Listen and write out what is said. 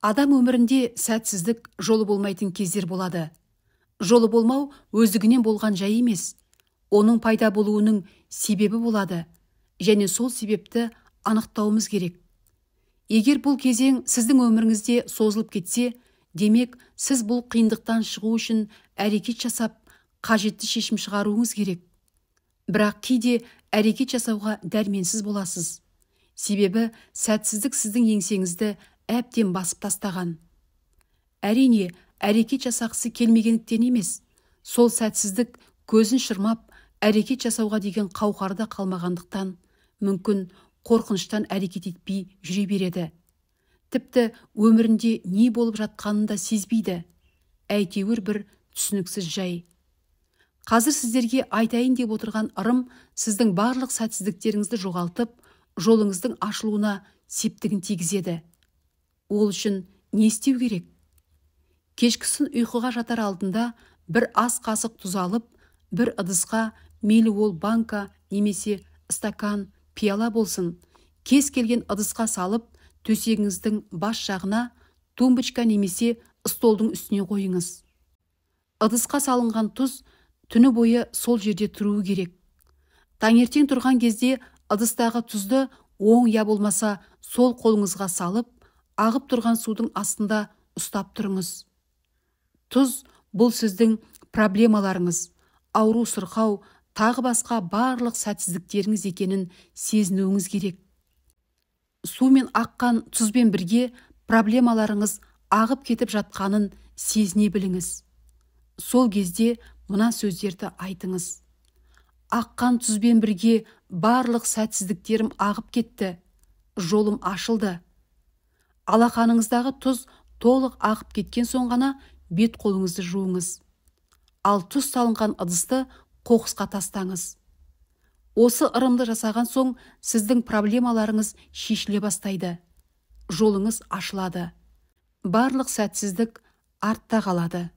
Адам өмірінде сәтсіздік, жолы болмайтын кездер болады. Жолы болмау өздігінен болған жай емес. Оның пайда болуының себебі болады. Және сол себепті анықтауымыз керек. Егер бұл кезең сіздің өміріңізде созылып кетсе, демек сіз бұл қиындықтан шығу үшін әрекет жасап, қажетті шешім шығаруыңыз керек. Бірақ кейде әрекет жасауға дәрменсіз боласыз. Себебі сәтсіздік сіздің еңсеңізді әбден басып тастаған. Әрине, әрекет жасағысы келмегендіктен емес, сол сәтсіздік көзін шырмап, әрекет жасауға деген қауқары да қалмағандықтан, мүмкін қорқыныштан әрекет етпей жүре береді. Тіпті өмірінде не болып жатқанын да сезбейді. Әйтеуір бір түсініксіз жай. Қазір сіздерге айтайын деп отырған ырым сіздің барлық сәтсіздіктеріңізді жоғалтып, жолыңыздың ашылуына септігін тигізеді. Ол үшін не істеу керек? Кешкісін ұйқыға жатар алдында бір ас қасық тұз алып, бір ыдысқа, мейлі ол банка немесе стакан, пиала болсын, кез келген ыдысқа салып, төсегіңіздің бас жағына тумбочка немесе столдың үстіне қойыңыз. Ыдысқа салынған тұз түні бойы сол жерде тұруы керек. Таңертең тұрған кезде ыдыстағы тұзды оң я болмаса сол қолыңызға салып, ағып тұрған судың астында ұстап тұрыңыз. Тұз бұл сіздің проблемаларыңыз, ауру сырқау, тағы басқа барлық сәтсіздіктеріңіз екенін сезінуіңіз керек. Сумен аққан тұзбен бірге проблемаларыңыз ағып кетіп жатқанын сезіне біліңіз. Сол кезде мына сөздерді айтыңыз. Аққан тұзбен бірге барлық сәтсіздіктерім ағып кетті, жолым ашылды. Алақаныңыздағы тұз толық ағып кеткен соң ғана бет қолыңызды жуыңыз. Ал тұз салынған ыдысты қоқысқа тастаңыз. Осы ырымды жасаған соң сіздің проблемаларыңыз шешіле бастайды. Жолыңыз ашылады. Барлық сәтсіздік артта қалады.